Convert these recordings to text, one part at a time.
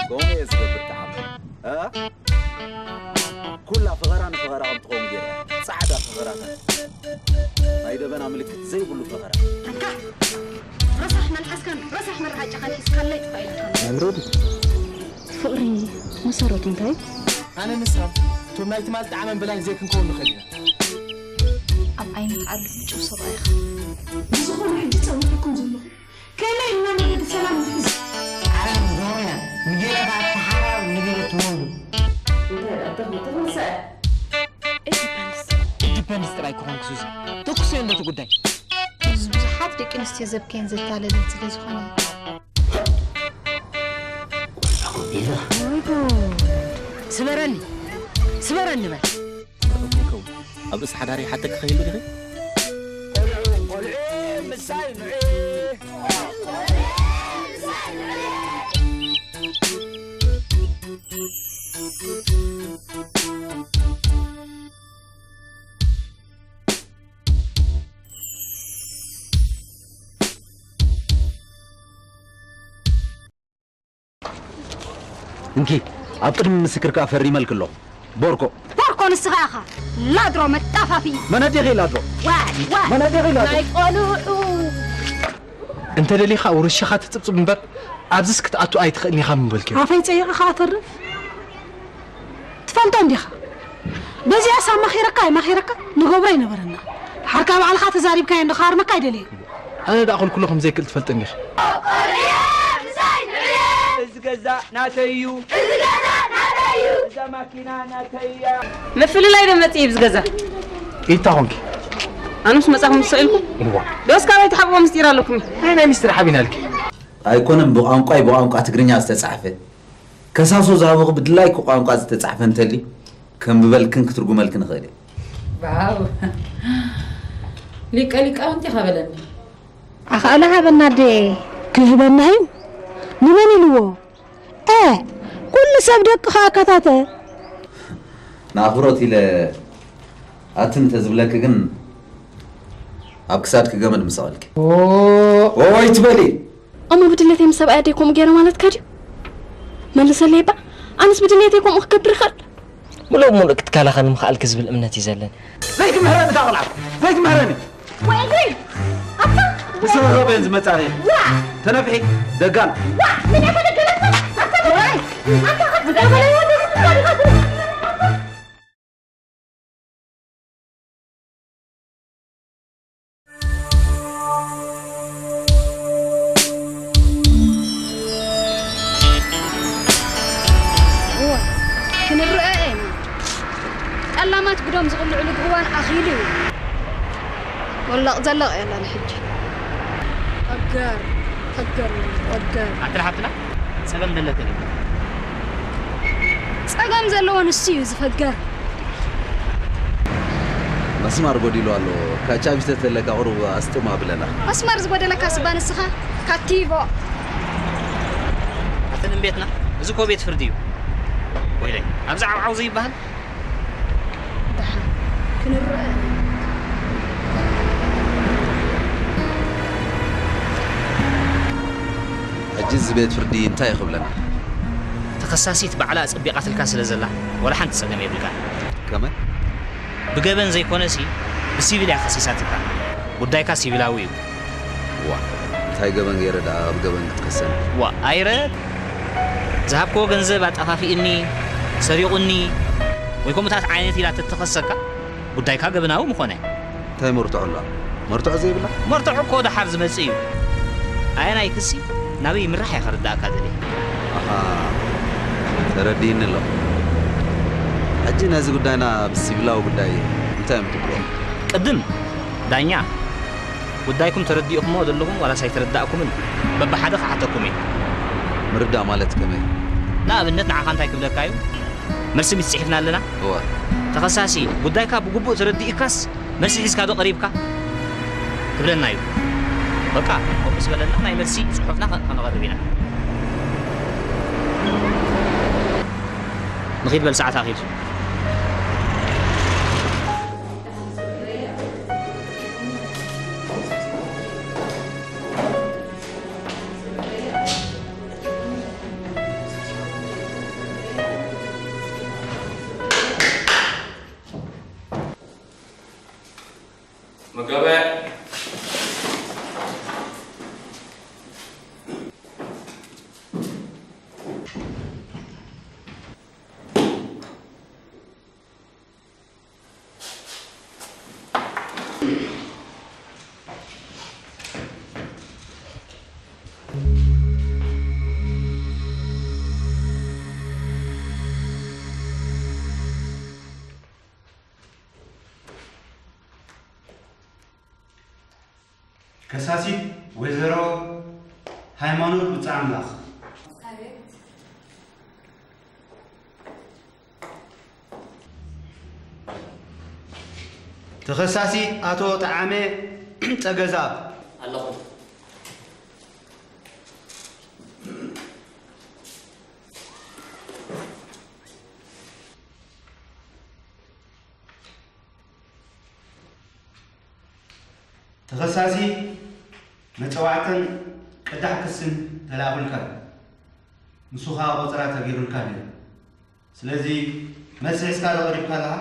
ከምኡ እየ ዝገብር ተዓም። እ? ኩላ ፈኸራ ንፈኸራ ከም ትኸውን ገይረ። ጻዕዳ ፈኸራታት። ናይ ደበና ምልክት ዘይብሉ ፈኸራ። ኣንታ ረሳሕ መልሓስካን ረሳሕ መርዓጫኻን ሒዝካለይ ጥፋእ ኢልካ። ኣምሬዲ። ፍቕሪ መሰረቱ እንታይ እዩ? ኣነ ንሳ እቶም ናይ ትማል ጣዕመን በላይን ዘይክንከውን ንኽእል ኢና። ኣብ ዓይኒ ዓሉ ምጭው ሰብኣይኻ። ብዝኾነ ሕጂ ጸዊዐኩም ዘለኹ ከመይ ኢልና መገዲ ሰላም ንሕዝ? ዓለም ዞርያ ንገለ ባታ ሓራብ ንገለ ትወዱ። እንታይ ደኣ ተኽሊ ተኽልሰ? It depends። It depends ጥራይ ክኾን ክሱዚ። ተኩሰዮ እንደቲ ጉዳይ። ብዙ-፣ ብዙሓት ደቂ ኣንስትዮ ዘብከየን ዘታለለን ስለ ዝኾነ። ወይ ጉድ። ስበረኒ። ስበረኒ በል። ይኸውን። ኣብ ርእሲ ሓዳር ይሓተኪ ከይህሉ ዲኺ? ቆልዑ፣ ቆልዑ፣ ምሳይ ንዑ። እንኪ፣ ኣብ ቅድሚ ምስክር ከኣ ፈሪመልኪ ኣለኹ። ቦርኮ። ቦርኮ ንስኻ ኢኻ። ላድሮ መጣፋፊ። መን ኣዴኺ ላድሮ? ዋይ፣ ዋይ። መን ኣዴኺ ላድሮ? ናይ ቆልዑ። እንተ ደሊኻ ውርሻኻ ትጽብጽብ እምበር፣ ኣብዚስ ክትኣቱ ኣይትኽእልን ኢኻ ምበልክዮ። ኣፈይ ጸይቐ ከኣ ተርፍ። ትፈልጦ እንዲኻ። በዚኣስ ኣማኺረካ ኣይማኺረካ ንገብሮ ኣይነበረና። ሓርካ ባዕልኻ ተዛሪብካዮ እንዶ ክሃርመካ ኣይደልየ። ኣነ ደኣ ክልኩሎ ከም ዘይክእል ትፈልጥ እንዲኻ። እዚ ገዛ ናተይ እዩ። እዚ ገዛ ናተይ እዩ። እዛ ማኪና ናተይ እያ። ምፍልላይ ዶ መጽእ እዩ ብዚ ገዛ? ኢታ ኾንኪ? ኣነ ምስ መጻኹም ትስቕ ኢልኩም? እዋ። ዶስ ካበይ ትሓብዎ ምስጢር ኣለኩም? ናይ፣ ናይ ምስጢር ሓቢና ኢልኪ። ኣይኮነን ብቋንቋይ ብቋንቋ ትግርኛ ዝተጻሕፈ። ከሳሶ ዝሃበኹ ብድላይኪ ቋንቋ ዝተጻሕፈ እንተልዩ፣ ከንብበልክን ክትርጉመልክን እኽእል እየ። ዋው! ሊቀ ሊቃውንቲ ኢኻ በለኒ። ኣኻእሎ ሃበና ኣደየ። ክህበና እዩ? ንመን ኢልዎ? እ፣ ኩሉ ሰብ ደቅኻ ኣካታተ። ንኣኽብሮት ኢለ ኣቲ እንተዝብለኪ ግን ኣብ ክሳድኪ ገመድ ምሰቐልኪ። ኦ! ኦይ ትበሊ! እሞ ብድሌተይ ምስ ሰብኣይ ኣደይ ከምኡ ገይረ ማለትካ ድዩ? መልሰለይ እባ፣ ኣነስ ብድሌተይ ከምኡ ክገብር ይኽእል? ምሉእ ብምሉእ ክትከላኸል ምኽኣልኪ ዝብል እምነት እዩ ዘለኒ። ዘይትምህረኒ እታ ቖልዓ! ዘይትምህረኒ! ወይ እግሪ! ኣታ! ብሰበብ እየን ዝመጻ እየ። ዋ! ተነፍሒ! ደጋል! ዋ! ምን ያፈለገለካ? ኣታ! ኣታ! ኣታ! እዋ፣ ክንረአ ኢና። ጠላማት ግዶም ዝቕልዕሉ እዋን ኣኺሉ እዩ። ወላቕ ዘለቕ እያ ኣላ ንሕጂ። ፈገር፣ ፈገር፣ ፈገር። ኣንተ ሓብትና ጸገም ዘለተን እዩ። ጸገም ዘለዎ ንሱ እዩ ዝፈገር። መስማር ጎዲሉ ኣሎ። ካቻ ቢስተት ዘለካ ቁሩብ ኣስጥም ኣብለና። መስማር ዝጎደለካ ስባ ንስኻ ካቲቦ። ኣተን ቤትና እዚ እኮ ቤት ፍርዲ እዩ። ወይለይ፣ ኣብዚ ዓውዓው ዘይበሃል። ደሓን ክንረአ። ሕጂ እዚ ቤት ፍርዲ እንታይ እዩ ክብለና? ተኸሳሲት ባዕላ ኣጸቢቓትልካ ስለ ዘላ፣ ዋላ ሓንቲ ጸገም የብልካን። ከመይ? ብገበን ዘይኮነሲ፣ ብሲቪል እያ ከሲሳትካ። ጉዳይካ ሲቪላዊ እዩ። ዋ፣ እንታይ ገበን ገይረ ደኣ ኣብ ገበን ክትከሰኒ? ዋ፣ ኣይረ! ዝሃብክዎ ገንዘብ ኣጠፋፊእኒ፣ ሰሪቑኒ፣ ወይ ከምኡታት ዓይነት ኢላ ተተኸሰካ፣ ጉዳይካ ገበናዊ ምኾነ። እንታይ መርትዖ ኣሎ? መርትዖ ዘይብላ? መርትዖ እኮ ደሓር ዝመጽእ እዩ። ኣየናይ ክሲ ናበይ ይምራሕ እየ ከረዳእካ ደልየ። ኣሃ፣ ተረዲእኒ ኣሎ። ሕጂ ነዚ ጉዳይና ብሲቪላዊ ጉዳይ እንታይ እዮም ትብልዎ? ቅድም ዳኛ፣ ጉዳይኩም ተረዲእኩሞ ዘለኹም ዋላስ ኣይተረዳእኩምን በብሓደ ክሓተኩም እየ። ምርዳእ ማለት ከመይ? ንኣብነት ንዓኻ እንታይ ክብለካ እዩ? መልሲ ቤት ጽሒፍና ኣለና። እወ። ተኸሳሲ፣ ጉዳይካ ብግቡእ ተረዲእካስ መልሲ ሒዝካ ዶ ቀሪብካ? ክብለና እዩ። በቃ፣ ከምኡ ዝበለና ናይ መልሲ ጽሑፍና ከ-፣ ከነቐርብ ኢና። ንኺድ በል፣ ሰዓት ኣኺድ። መጋባእያ። ከሳሲት ወይዘሮ ሃይማኖት ብጻ ኣምላኽ። ተኸሳሲ ኣቶ ጠዓመ ጸገዛብ። ኣለኹ። ተኸሳሲ መጸዋዕትን ቅዳሕ ክስን ተላኢኹልካ እዩ። ንሱ ኸኣ ቆጸራ ተገይሩልካ ነይሩ። ስለዚ መልሲ ሒዝካ ዶ ቀሪብካ ኣለኻ?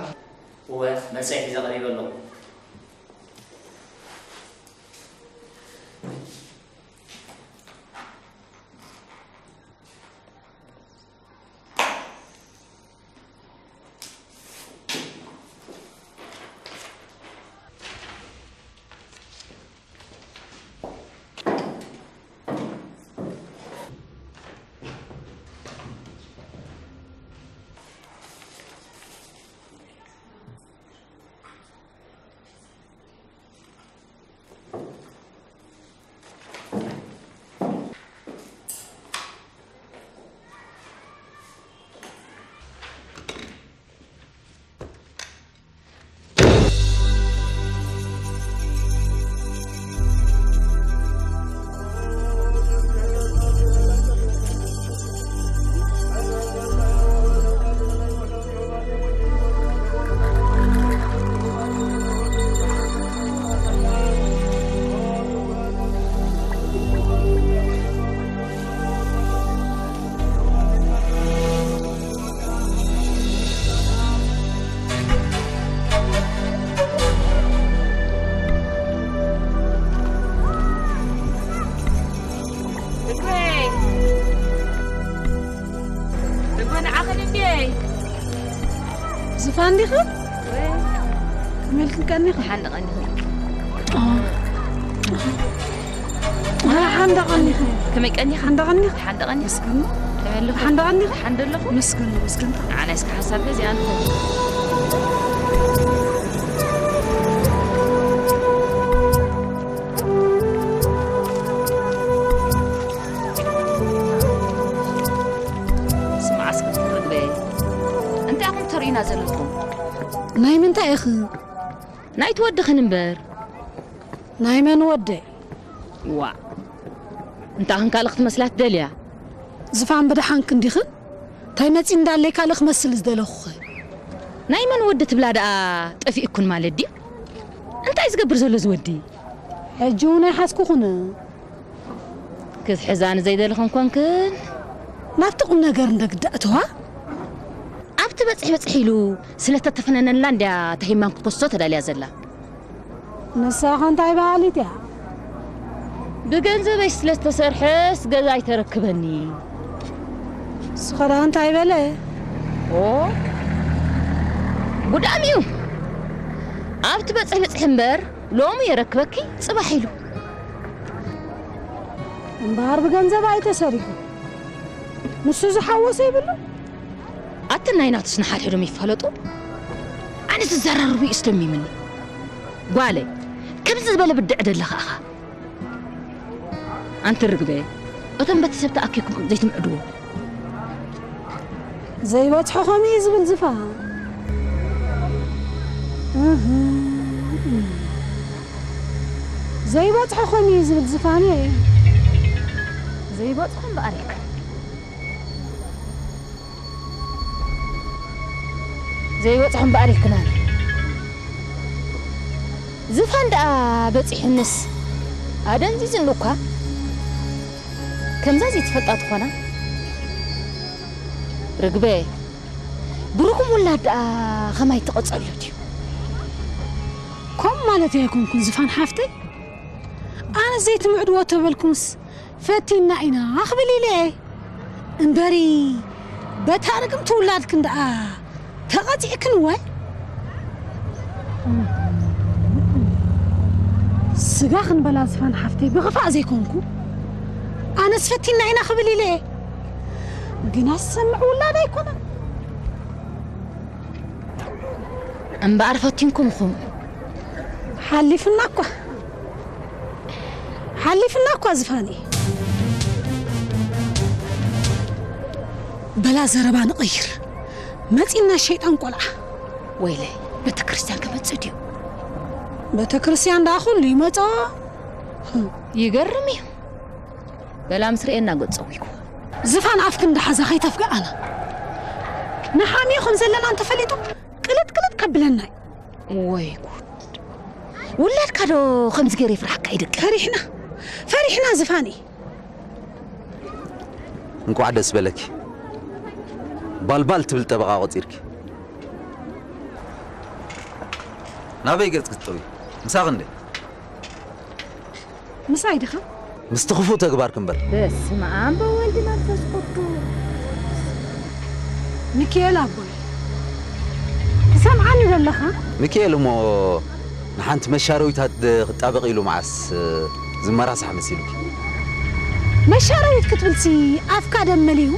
እወ፣ መልሰይ ሒዘ ቀሪበ ኣለኹ። እግረይ! እግረ ንዓኽን እንድየይ! ዝፋን ዲኺ? ወይ። ከመይ ኢልክን ቀኒኺ? ሓንደ ቀኒኺ። ኦ። ሓንደ ቀኒኺ። ከመይ ቀኒኺ? ሓንደ ቀኒኺ። ሓንደ ቀኒኺ። ምስግን። ከመይ ኣለኹ? ሓንደ ቀኒኺ። ሓንደ ኣለኹ። ምስግን፣ ምስግን። ኣነ እስከ ሓሳብ ገዚኣ ኣንተ። ስማዕ እስከ ትርግበ። እንታይ ኢኹም ተርእዩና ዘለኹም? ናይ ምንታይ ኢኺ? ናይቲ ወድኽን እምበር። ናይ መን ወደይ? ዋእ፣ እንታይ ክንካልኽ ትመስላ ትደልያ? ዝፋን ብደሓንክን ዲኽን? እንታይ መጺ እንዳለይ ካልእ ክመስል ዝደለኹኸ? ናይ መን ወዲ ትብላ ደኣ ጠፊእኩን ማለት ድዩ? እንታይ ዝገብር ዘሎ እዚ ወዲ? ሕጂ እውን ኣይሓዝኩኹን። ክትሕዛኒ ዘይደለኽን ኮንክን? ናብቲ ቁም ነገር እንደ ግዳ እተዋ። ኣብቲ በጽሒ በጽሒ ኢሉ ስለ ተተፈነነላ እንድያ ተሂማን ክትኮስቶ ተዳልያ ዘላ። ንሳኸ እንታይ በሃሊት እያ? ብገንዘበይ ስለ ዝተሰርሐስ ገዛ ኣይተረክበኒ። ንሱ ኸ ደኣ እንታይ በለ? ኦ፣ ጉዳም እዩ። ኣብቲ በጽሒ በጽሒ እምበር ሎሚ የረክበኪ ጽባሕ ኢሉ። እምበኣር ብገንዘብ ኣይተሰሪሑ። ንሱ ዝሓወሶ ይብሉ። ኣትን ናይ ናቱስ ንሓድሕዶም ይፋለጡ። ኣነ ዝዘራርቡ እዩ ስደሚምኒ። ጓለይ፣ ከምዚ ዝበለ ብድዕ ደለኻ ኢኻ። ኣንቲ ርግበ፣ እቶም በቲ ሰብ ተኣኪብኩም ዘይትምዕድዎ። ዘይበጽሖ ከምኡ እዩ ዝብል ዝፋን። እህ። ዘይበጽሖ ከምኡ እዩ ዝብል ዝፋን እዩ። ዘይበጽሖ እምበኣር ይከ-፣ ዘይበጽሖ እምበኣር ይክናን። ዝፋን ደኣ በጺሑንስ ኣደንዚዝኒ እኳ። ከምዛ ዘይትፈልጣ ትኾና። ርግበ፣ ብሩኹም ውላድ ደኣ ኸማይ ትቐጸሉ ድዩ? ከምኡ ማለት ኣይኮንኩን ዝፋን ሓፍተይ። ኣነ ዘይትምዕድዎ ተበልኩምስ ፈቲና ኢና ክብል ኢለ እየ። እምበሪ በታ ርግምቲ ውላድክን ደኣ ተቐጺዕክን ወይ? ስጋ ክንበላ ዝፋን ሓፍተይ ብኽፋእ ዘይኮንኩ፣ ኣነስ ፈቲና ኢና ክብል ኢለ እየ። ግና ዝሰምዕ ውላድ ኣይኮነን። እምበኣር ፈቲንኩም ኢኹም። ሓሊፍና እኳ፣ ሓሊፍና እኳ ዝፋኒ። በላ ዘረባ ንቐይር። መጺና ሸይጣን ቆልዓ። ወይለይ፣ ቤተ ክርስቲያን ክመጽእ ድዩ? ቤተ ክርስቲያን ደኣ ኩሉ ይመጾ። ይገርም እዩ። በላ ምስ ርእየና ገጸው ይኩ። ዝፋን ኣፍኪ እንዳሓዛ ከይተፍግኣና። ንሓምዮ ከም ዘለና እንተፈሊጡ ቅልጥ ቅልጥ ከብለና እዩ። ወይ ጉድ። ውላድካ ዶ ከምዚ ገይሩ ይፍርሓካ ይደቂ? ፈሪሕና፣ ፈሪሕና ዝፋኒ። እንቋዕ ደስ በለኪ። ባልባል ትብል ጠበቓ ቆጺርኪ። ናበይ ገጽ ክትጠዊ? ምሳኺ እንደ? ምሳይ ዲኻ? ምስቲ ክፉእ ተግባርኪ እምበር። በስመ ኣብ ወወልድ መንፈስ ቅዱስ። ሚካኤል ኣቦይ፣ ትሰምዓኒ ዘለኻ? ሚካኤል እሞ ንሓንቲ መሻረዊት ኣደ ክጣበቕ ኢሉ መዓስ ዝመራሳሕ መሲሉኪ? መሻረዊት ክትብልሲ ኣፍካ ደም መሊኡ?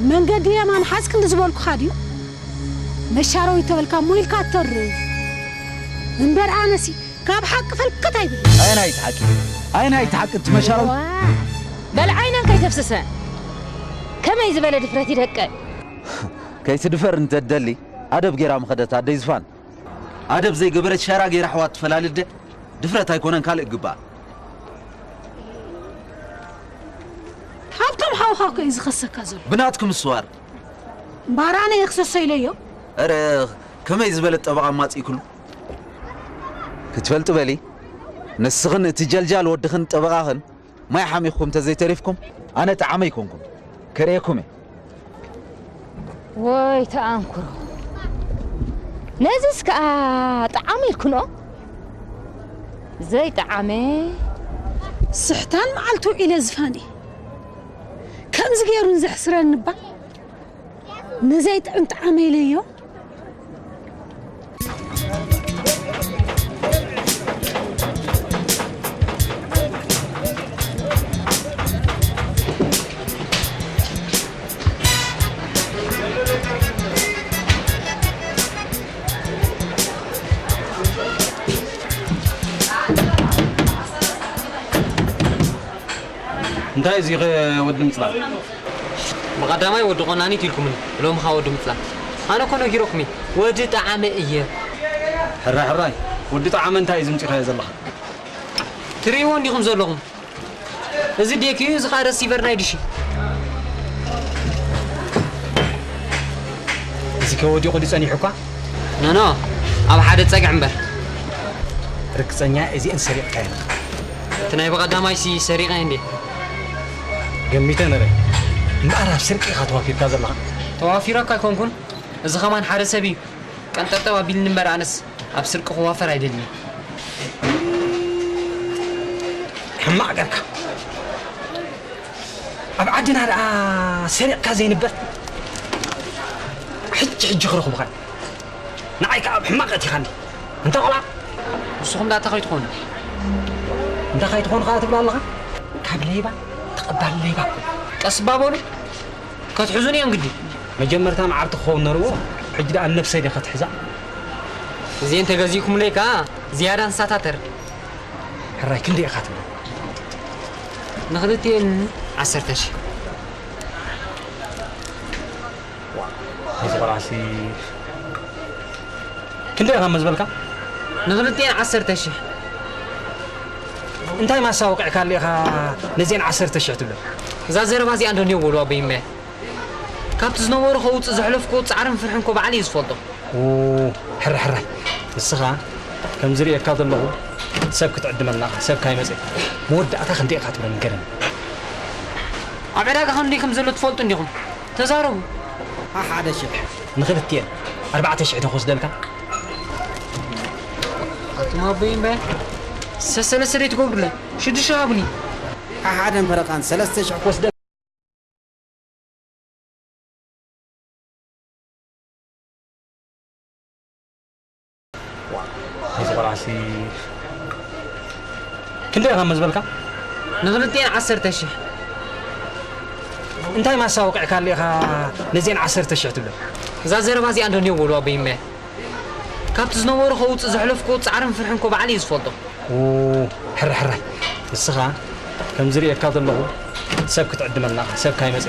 መንገዲ የማን ሓዝ ክንዲ ዝበልኩኻ ድዩ? መሻረዊት ተበልካ እሞ ኢልካ ትተርፍ። እምበር ኣነሲ ካብ ሓቂ ፈልከት ኣይብል። ኣየናይ እቲ ሓቂ? ኣየናይ እቲ ሓቂ? እቲ መሻረዊት? ዋ! በል ዓይነን ከይተፍስሰ። ከመይ ዝበለ ድፍረት ይደቀ? ከይትድፈር እንተደሊ ኣደብ ጌራ ምኸደት ኣደይ ዝፋን። ኣደብ ዘይገበረት ሸራ ጌራ ኣሕዋት ትፈላልደ ድፍረት ኣይኮነን ካልእ ግባእ። ሃብቶም ሓውኻ እኮ እዩ ዝኸሰካ ዘሎ። ብናትኩም ምስዋር። እምበኣር ኣነ እየ ክሰሶ ኢለዮ። ኧረ ከመይ ዝበለት ጠበቓ ኣማጺእክሉ? ክትፈልጢ በሊ፣ ንስኽን እቲ ጀልጃል ወድኽን ጠበቓኽን ማይ ሓሚኽኩም ተዘይተሪፍኩም፣ ኣነ ጠዓመ ኣይኮንኩን። ከርእየኩም እየ። ወይ ተኣንኩሮ። ነዚስ ከኣ ጠዓመ ኢልክኖ? ዘይጠዓመ። ስሕታን መዓልቲ ውዒለ ዝፋኒ። ከምዚ ገይሩን ዘሕስረኒ እባ። ንዘይጥዕም ጠዓመ ኢለዮ። እንታይ እዚ ኸ ወዲ ምጽላል? ብቐዳማይ ወዲ ቆናኒት ኢልኩምኒ፣ ሎሚ ኸኣ ወዲ ምጽላል። ኣነ እኮ ነጊረኩም እየ፣ ወዲ ጠዓመ እየ። ሕራይ ሕራይ፣ ወዲ ጠዓመ እንታይ እዩ ዝምጺኻዮ ዘለኻ? ትርእይዎ እንዲኹም ዘለኹም። እዚ ዴክ እዩ፣ እዚ ኸኣ ረሲቨር ናይ ድሽ እዩ። እዚ ከ ወዲቑ ድዩ ጸኒሑ እኳ? ኖኖ፣ ኣብ ሓደ ጸግዒ እምበር። ርግጸኛ እዚአን ሰሪቕካየን? እቲ ናይ ብቐዳማይሲ ሰሪቐ እንዴ? ገሚተ ነረ። እምበኣር ኣብ ስርቂ ኢኻ ተዋፊርካ ዘለኻ። ተዋፊረካ ኣይኮንኩን። እዚ ኸማን ሓደ ሰብ እዩ። ቀንጠብጠብ ኣቢልኒ እምበር ኣነስ ኣብ ስርቂ ክዋፈር ኣይደልን። ሕማቕ ጌርካ። ኣብ ዓድና ደኣ ሰሪቕካ ዘይንበር። ሕጂ ሕጂ ክረኽቡኻ። ንዓይ ከኣ ኣብ ሕማቕ ኣእቲኻኒ። እንተ ቆልዓ። ንስኹም ደኣ እንታይ ከይትኾኑ? እንታይ ከይትኾኑ ከኣ ትብል ኣለኻ? ሌባ ተቐባሊ ሌባ። ቀስ እባ በሉ፣ ከትሕዙን እዮም ግዲ። መጀመርታ መዓርቲ ክኸውን ነርዎ፣ ሕጂ ደኣ ነብሰይ ድየ ከትሕዛ? እዚኤን ተገዚእኩምለይ ከኣ ዝያዳ ንሳታተር። ሕራይ ክንደይ ኢኻ ትብል? ንኽልቲኤን ዓሰርተ ሺሕ። እዚ ቆልዓሲ ክንደይ ኢኻ መዝበልካ? ንኽልቲኤን ዓሰርተ ሺሕ። እንታይ ማሳ ወቂዕካሉ ኢኻ ነዚኤን ዓሰርተ ሺሕ ትብለን? እዛ ዘረባ እዚኣ እንዶ ኔው በሉ ኣቦይ እመ። ካብቲ ዝነበሩ ከውፅእ ዘሕለፍኩ ፃዕርን ፍርሕን እኮ ባዕሉ እዩ ዝፈልጦ። ኡ፣ ሕራይ ሕራይ። ንስኻ ከም ዝርእየካ ዘለኹ ሰብ ክትዕድመልና ኢኻ፣ ሰብ ካይመፀ። መወዳእታ ክንደይ ኢኻ ትብለን ንገረኒ። ኣብ ዕዳጋ ክንደይ ከም ዘሎ ትፈልጡ እንዲኹም። ተዛረቡ። ሓደ ሺሕ። ንኽልቲኤን ኣርባዕተ ሺሕ ዶ ክወስደልካ? ኣቱም ኣቦይ እምበ፣ ሰሰለስተ ደይ ትገብሩለይ? ሽዱሽተ ሃቡኒ። ሓሓደን ፈረቓን ሰለስተ ሽሕ ክወስደ። እዚ ቆልዓሲ ክንደይ ኢኻ መዝበልካ? ንኽልቲኤን ዓሰርተ ሽሕ። እንታይ ማሳ ወቂዕካሉ ኢኻ ነዚኤን ዓሰርተ ሽሕ ትብለን? እዛ ዘረባ እዚኣ እንዶ ኔው በሉ ኣቦይ እመ። ካብቲ ዝነበሩ ከውፅእ ዘሕለፍኩ ፃዕርን ፍርሕን እኮ ባዕሉ እዩ ዝፈልጦ። ኡ፣ ሕራይ ሕራይ። ንስኻ ከም ዝርእየካ ዘለኹ ሰብ ክትዕድመልና ኢኻ፣ ሰብ ካይመፀ።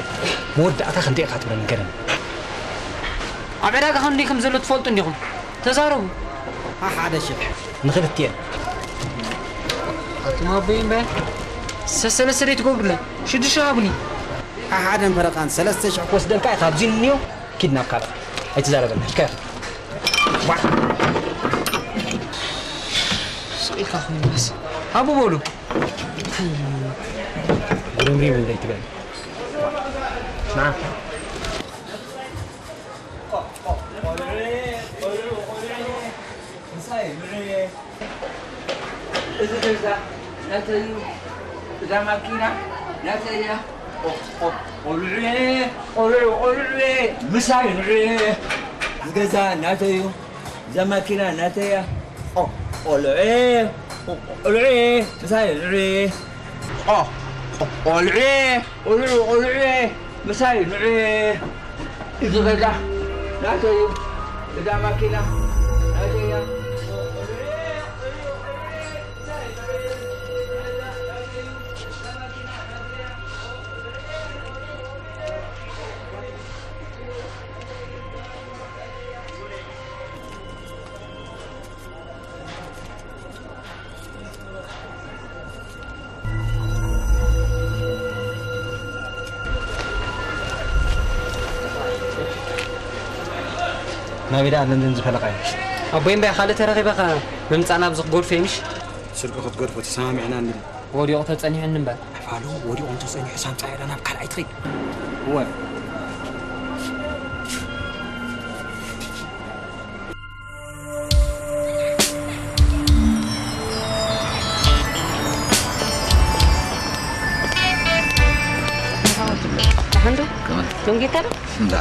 መወዳእታ ክንደይ ኢኻ ትብለኒ ንገረኒ። ኣብ ዕዳጋ ክንደይ ከም ዘሎ ትፈልጡ እንዲኹም። ተዛረቡ። ሓደ ሽሕ። ንኽልቲኤን። ኣቱም ኣቦይ እምበ፣ ሰሰለስተ ደይ ትገብሩለይ? ሽዱሽተ ሃቡኒ። ሓሓደን ፈረቓን ሰለስተ ሽሕ ክወስደልካ እየ፣ ካብዚ እንዮ። ኪድ ናብ ካልእ። ኣይትዛረበና። ከ ስቕ ኢልካ ክምለስ። ሃቡ በሉ። ጉርምሪም እንደይትበል። ና። እዚ ገዛ ናተይ እዩ። እዛ ማኪና ናተይ እያ። ኦ፣ ኦ፣ ቆልዑ፣ ቆልዑ፣ ቆልዑ፣ ምሳይ ንዑ። እዚ ገዛ ናተይ እዩ። እዛ ማኪና ናተይ እያ። ኦ፣ ቆልዑ፣ ቆልዑ፣ ምሳይ ንዑ። ኦ፣ ቆልዑ፣ ቆልዑ፣ ቆልዑ፣ ምሳይ ንዑ። እዚ ገዛ ናተይ እዩ። እዛ ማኪና ናተይ እያ። ናበይ ደኣ ለንደን ዝፈለቓ እዩ? ኣቦይ እምበይ ካልእ ተረኺበኻ ምምጻእ ናብዚ ክጎድፎ እዩ ምሽ? ስርቂ ክትገድፎ ተሰማሚዕና እንድን። ወዲቑ ተጸኒሑኒ እምበር። ኣፋሉ ወዲቑ እንተጸኒሑ ሳምጻ ኢላ ናብ ካልኣይ ትኸይድ። እወ። ደሓን ዶ? ከመይ? ደንጊካ ዶ? እንዳ፣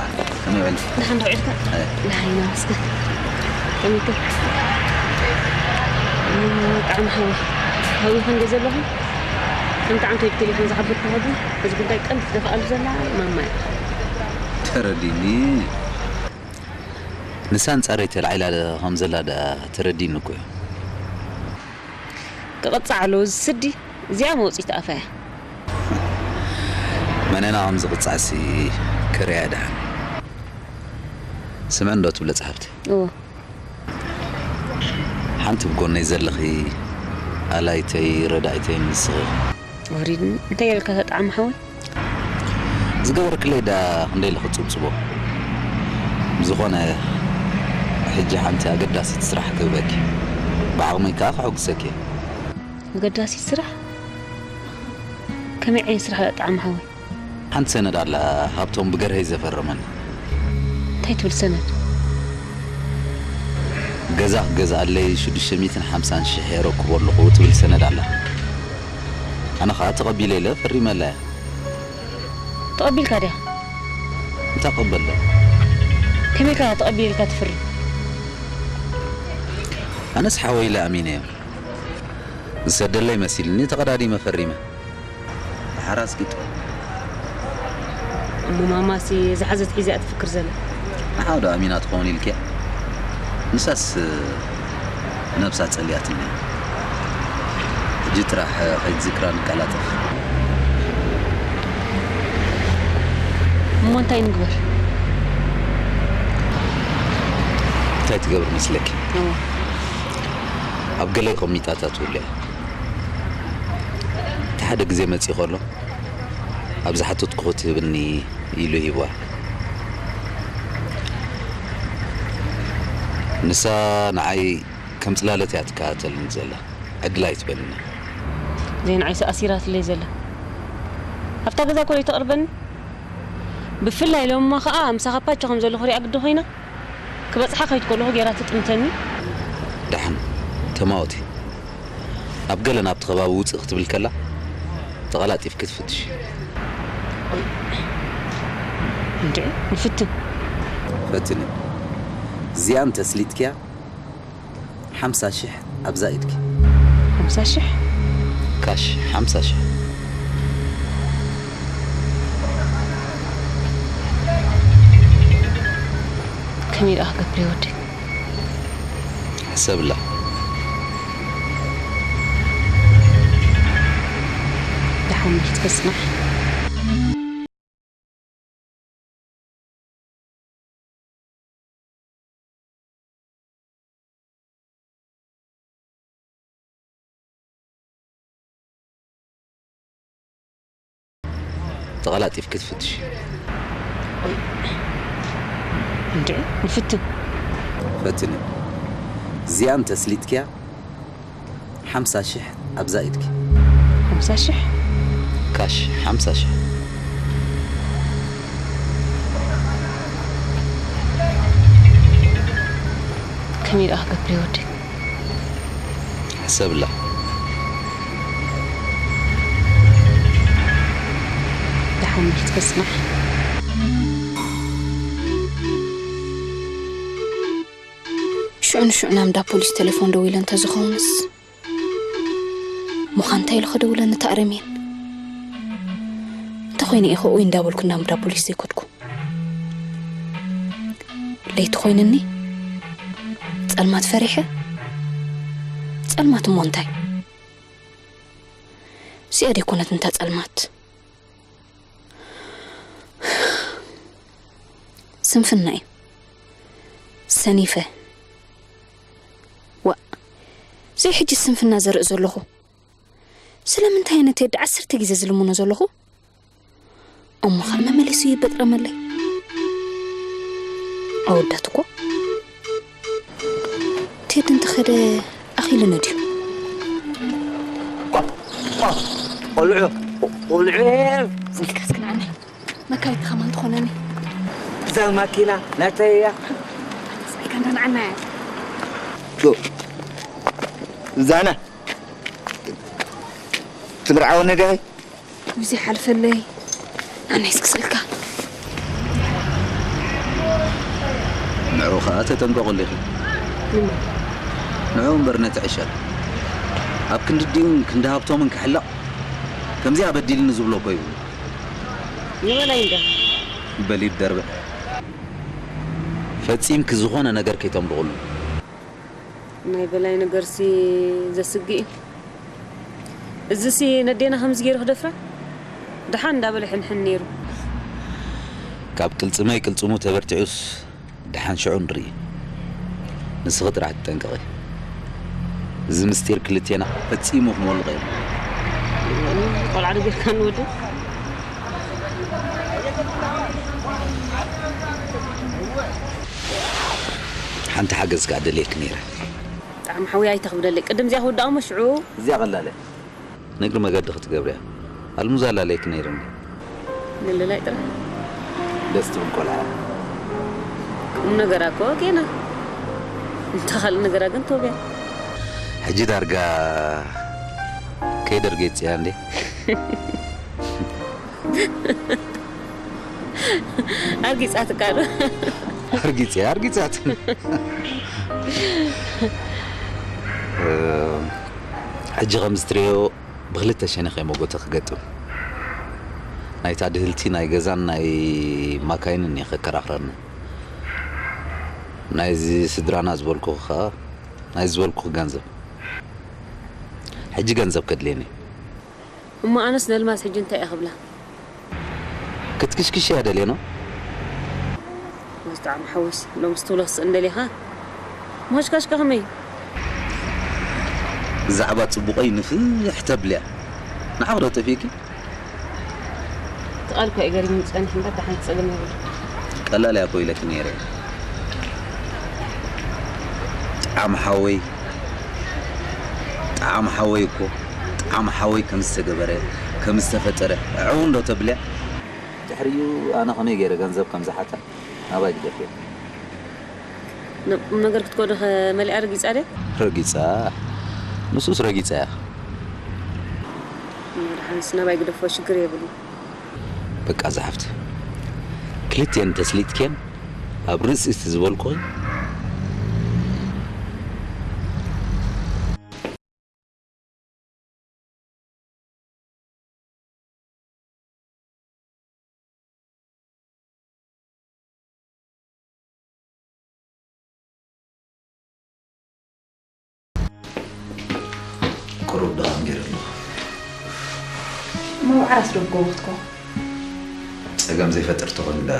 ከመይ በልኪ? ደሓን ዶ ውዒልካ? ኣይ። ደሓን ኢና መስገን። ከመይ ኢልካ? እም፣ ጣዕሚ ሓወይ። ሓወይ፣ ክንደይ ዘለኹም? ከምቲ ዓንቶ ብቴሌፎን ዝሓበርኩ ሕጂ፣ እዚ ጉዳይ ቀንዲ ትደፍኣሉ ዘላ ማማ እያ። ተረዲኒ። ንሳ ኣንጻረይ ተላዒላ ከም ዘላ ደኣ ተረዲኒ እኮ እዩ። ክቕጻዕ ኣለዎ እዚ ስዲ፣ እዚኣ መውጽኢት ኣፋ እያ። መነና ከም ዝቕጻዕሲ ክርእያ ደሓን። ስምዕን ዶ ትብለ ጸሓፍቲ? እወ። ሓንቲ ብጎነይ ዘለኺ ኣላይተይ ረዳኢተይ ንስኺ ኢኺ። ወሪድኒ እንታይ ኢልካ ተጣዕሚ ሓወይ? ዝገበርክለይ ደኣ ክንደይ ኢለ ክጽብጽቦ። ብዝኾነ ሕጂ ሓንቲ ኣገዳሲት ስራሕ ክህበኪ። ብዓቕመይ ከኣ ከሐጉሰኪ እየ። ኣገዳሲት ስራሕ? ከመይ ዓይነት ስራሕ ተጣዕሚ ሓወይ? ሓንቲ ሰነድ ኣላ፣ ሃብቶም ብገርሀይ ዘፈረመኒ። እንታይ ትብል ሰነድ? ገዛ ክገዝኣለይ ሽዱሽተ ሚእትን ሓምሳን ሽሕ ኤሮ ክቦ ኣለኹ ትብል ሰነድ ኣላ። ኣነ ኸኣ ተቐቢለ ኢለ ፈሪመላ እየ። ተቐቢልካ ድያ? እንታይ ክቕበል? ከመይ ኢልካ ተቐቢለ ኢልካ ትፍርም? ኣነስ ሓወይ ኢለ ኣሚነዮ። ዝሰደለይ መሲልኒ ተቐዳዲመ ፈሪመ። ሓራስ ቂጡ። እሞ ማማሲ ዝሓዘት ሒዛ እያ ትፍክር ዘላ። ንሓው ዶ ኣሚና ትኸውን ኢልክያ? ንሳስ ነብሳ ጸልያትኒ። ሕጂ ጥራሕ ከይትዝክራ ንቀላጠፍ። እሞ እንታይ ንግበር? እንታይ ትገብር መስለኪ? ኣብ ገለ ኮሚታታት ውልያ እቲ ሓደ ግዜ መጺኡ ከሎ ኣብ ዝሓተትኩ ክትህብኒ ኢሉ ሂብዋ። ንሳ ንዓይ ከም ጽላለት እያ ትከታተልኒ ዘላ። ዕድል ኣይትበልና። ዘይንዓይሲ ኣሲራትለይ ዘላ ኣብታ ገዛ ኮለይ ተቕርበኒ። ብፍላይ ሎማ ኸኣ ምሳኻ ፓቸ ከም ዘለኹ ሪኣ ግዲ ኮይና። ክበጽሓ ከይድ ከለኹ ጌራ ትጥምተኒ። ደሓን ተማወቲ። ኣብ ገለ ናብቲ ከባቢ ውጽእ ክትብል ከላ ተቐላጢፍኪ ትፍትሽ። እንዴ ንፍትን። ፈትኒ። እዚኣ እንተስሊጥክያ ሓምሳ ሽሕ ኣብዛ ኢድኪ። ሓምሳ ሽሕ ካሽ ሓምሳ ሽሕ። ከመይ ደኣ ክገብር ይወደይ? ሕሰብላ። ደሓን ክትበጽናሕ። ተቐላጢፍኪ ትፍትሽ። እንዴ ንፍትን። ፈትኒ። እዚኣ እንተስሊጥክያ ሓምሳ ሽሕ ኣብዛ ኢድኪ። ሓምሳ ሽሕ ካሽ ሓምሳ ሽሕ። ከመይ ደኣ ክገብር ይወደይ? ሕሰብላ። ደሓን ክትበጽናሕ። ሽዑ ንሽዑ ናብ እንዳ ፖሊስ ቴሌፎን ደዊለ እንተዝኸውንስ? ምዃን እንታይ ኢሉ ክደውለኒ ተኣረምየን? እንተኾይነ ኢኸ ኡይ እንዳበልኩ ናብ እንዳ ፖሊስ ዘይከድኩ? ለይቲ ኮይንኒ ጸልማት ፈሪሐ። ጸልማት እሞ እንታይ? እዚኣ ደይኮነት እንታ ጸልማት? ስንፍና እዩ። ሰኒፈ። ዋእ፣ ዘይ ሕጂ ስንፍና ዘርኢ ዘለኹ። ስለምንታይ እየ ንቴዲ ዓሰርተ ግዜ ዝልምኖ ዘለኹ? እሞ ኸኣ መመሊሱ ይበጥረመለይ። ኣወዳት እኮ ቴዲ እንተኸደ ኣኺሉኒ ድዩ? ቆልዑ ቆልዑ ዘልካስ ክንዓነ መካይት ከማን ትኾነኒ። እዛ ማኪና ናተይ እያ። ስልካ እንዳንዓና እያ። እዛና ትምርዓወኒ ዲኺ? ውዚ ሓልፈለይ ኣነይስ ክስእልካ። ንዑ ኸኣ ተጠንቀቑሉ ኢኺ። ንዑ እምበር ነቲ ዕሸል ኣብ ክንዲ ዲን ክንዲ ሃብቶምን ክሕለቕ ከምዚኣ በዲልኒ ዝብሎ እኮ ይብሉ። ንበላይ እንዳ በሊድ ደርበ ፈጺምኪ ዝኾነ ነገር ከይተምልቑሉ። ናይ በላይ ነገርሲ ዘስግእ እዩ። እዚሲ ነዴና ከምዚ ገይሩ ክደፍራ ደሓን እንዳበለ ሕንሕን ነይሩ። ካብ ቅልጽመይ ቅልጽሙ ተበርቲዑስ ደሓን ሽዑ ንርኢ። ንስኺ ጥራሕ ትጠንቀቒ። እዚ ምስጢር ክልቴና ፈጺሙ ክመልቕ የብሉን። ቆልዓ ዶ ጌርካ ንወዲ ሓንቲ ሓገዝ ከኣ ደልየኪ ነይረ። ብጣዕሚ ሓውያ ኣይተኽብደለይ። ቅድም እዚኣ ክውዳእ እሞ ሽዑ እዚኣ ቀላል እያ። ንእግሪ መገዲ ክትገብርያ። ኣልሙዛ ላለይክ ነይርኒ። ንልላይ ጥራሕ ደስ ትብል ቆልዓ። ቁም ነገራ እኮ ጌና። እንተ ካልእ ነገራ ግን ቶብያ። ሕጂ ዳርጋ ከይደርጌጽያ እንዴ? ኣርጊጻትካ ዶ? ኣርጊጽያ ኣርጊጻት። ሕጂ ከም ዝትሪዮ ብክልተ ሸነኽ እየ መጎተ ክገጥም። ናይታ ድህልቲ ናይ ገዛን ናይ ማካይንን እየ ከከራኽረኒ። ናይዚ ስድራና ዝበልኩ ኸዓ፣ ናይ ዝበልኩ ገንዘብ። ሕጂ ገንዘብ ከድልየኒ። እሞ ኣነስ ነልማዝ ሕጂ እንታይ እየ ክብላ? ክትክሽክሽ እያ ደልየ ነው። ብጣዕሚ ሓወስ ሎምስ ትብሎ ክስእን ደሊኻ? ምኸሽካሽካ ከመይ? ብዛዕባ ጽቡቐይ ንፍሕ ተብልያ። ንዓኽ ዶ ጠፊእኪ? እቲ ቃል እኮ እዩ ገሪሙኒ ጸኒሑ እምበር ደሓን ጸገም የብሉን። ቀላል እያ እኮ ኢለኪ ነይረ። ጣዕሚ ሓወይ፣ ጣዕሚ ሓወይ እኮ፣ ጣዕሚ ሓወይ ከም ዝተገበረ፣ ከም ዝተፈጠረ፣ ዕው እንዶ ተብልያ። ድሕሪኡ ኣነ ከመይ ገይረ ገንዘብ ከም ዝሓታ ናባይ ግደፍዮ። ነ-፣ ቁም ነገር ክትከዶ ከ መሊኣ ረጊጻ ድያ? ረጊጻ? ንሱስ ረጊጻ እያ። መድሓንስ ናባይ ግደፎ፣ ሽግር የብሉ። በቃ ዝሓፍቲ፣ ክልቲኤን ተስሊጥክየን ኣብ ርእሲ እቲ ዝበልኩኺ። ቁሩብ ድኻም ገይሩ ኣሎ። እሞ መዓረስ ዶ ብጎቦ ክትከውን? ጸገም ዘይፈጥር ተኾይኑ ዳ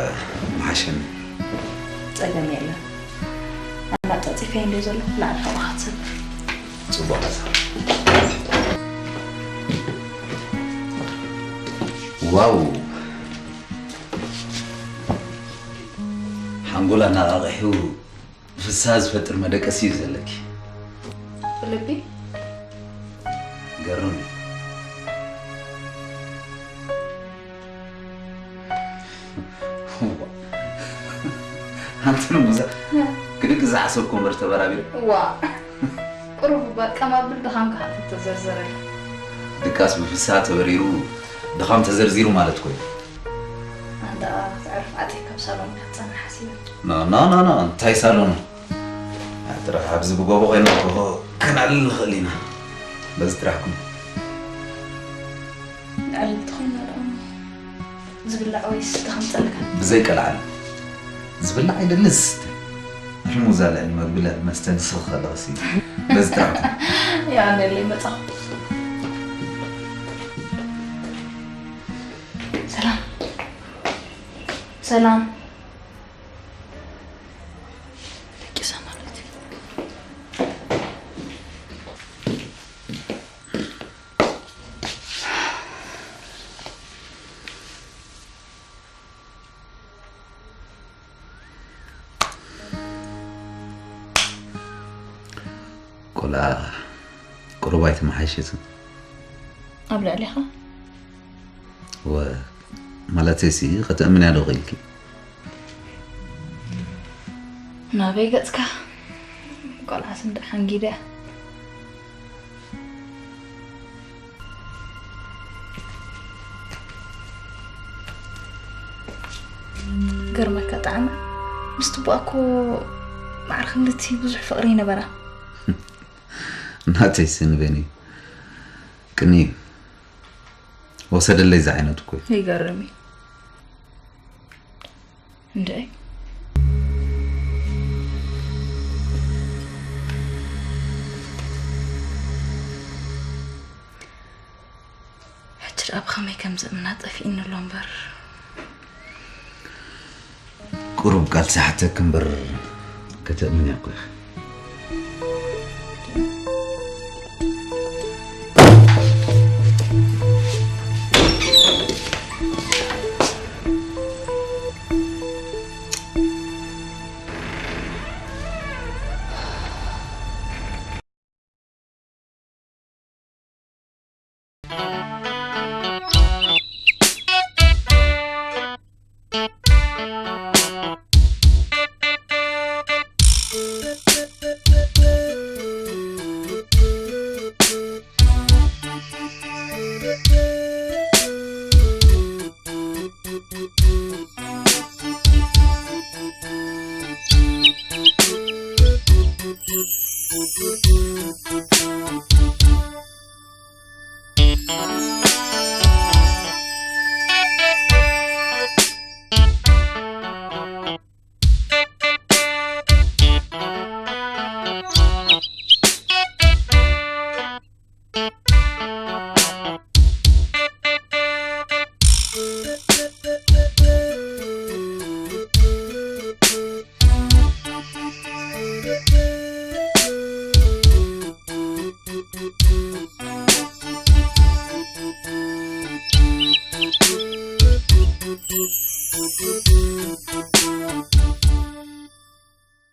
ምሓሸኒ። ጸገም የለን። ኣናጻጺፈ እንደ ዘሎ ላዕሊ ሓውኻ ትሰብር። ጽቡቕ ሓሳብ። ዋው! ሓንጎል ኣነቓቒሑ ፍስሃ ዝፈጥር መደቀሲ እዩ ዘለኪ። ልቢ? ገርም እዩ። ኣንቲ ንሙዛ ክድቂ ዝሓሰብኩ እምበር ተበራቢሩ። ዋ፣ ቁሩብ እባ ቀም ኣብል ድኻምካ ሓንቲ ተዘርዘረልካ። ድቃስ ብፍስሃ ተበሪሩ ድኻም ተዘርዚሩ ማለት ኮይኑ። ኣንታ ክተዕርፍ ኣትየ ካብ ሳሎን ክትጸንሕ ሓሲበ። ኖ፣ ኖ፣ ኖ፣ ኖ፣ እንታይ ሳሎን? ጥራሕ ኣብዚ ብጎቦ ኮይና እኮ ከነዕልል ንኽእል ኢና። በዚ ጥራሕ ኩን። ንዕልል ተኾይና ደኣ ዝብላዕ ወይ ዝስተ ከምጸልካ? ብዘይ ቀልዓል። ዝብላዕ ኣይደልን ዝስተ። ኣልሙዛ ልዕሊ መግቢ ልዕሊ መስተ ንስኺ ከለኽሲ። በዚ ጥራሕ ኩን። የቐንየለይ መጻኹ። ሰላም። ሰላም። ደቂሳ ማለት እዩ። ቆልዓ ቁሩብ ኣይተመሓየሸትን። ኣብ ልዕሊኻ? ወ-፣ ማለተይሲ፣ ከተእምንያ ዶ ኽኢልኪ? ናበይ ገጽካ? ቆልዓስ እንዳ ሓንጊደ። ገርመካ ጣዕመ፣ ምስ ትቡኣ እኮ ማዕረ ክንድቲ ብዙሕ ፍቕሪ ይነበራ። ናተይሲ ንበይነይ ቅንኢ እዩ። ወሰደለይ ዝዓይነቱ እኮ እዩ። ይገርም እዩ። እንድዒ። ሕጂ ደኣ ብኸመይ ከም ዝእምና ጠፊእኒ ኣሎ እምበር። ቁሩብ ቃል ዝሓተኪ እምበር ከተእምንያ እኮ ኢኺ።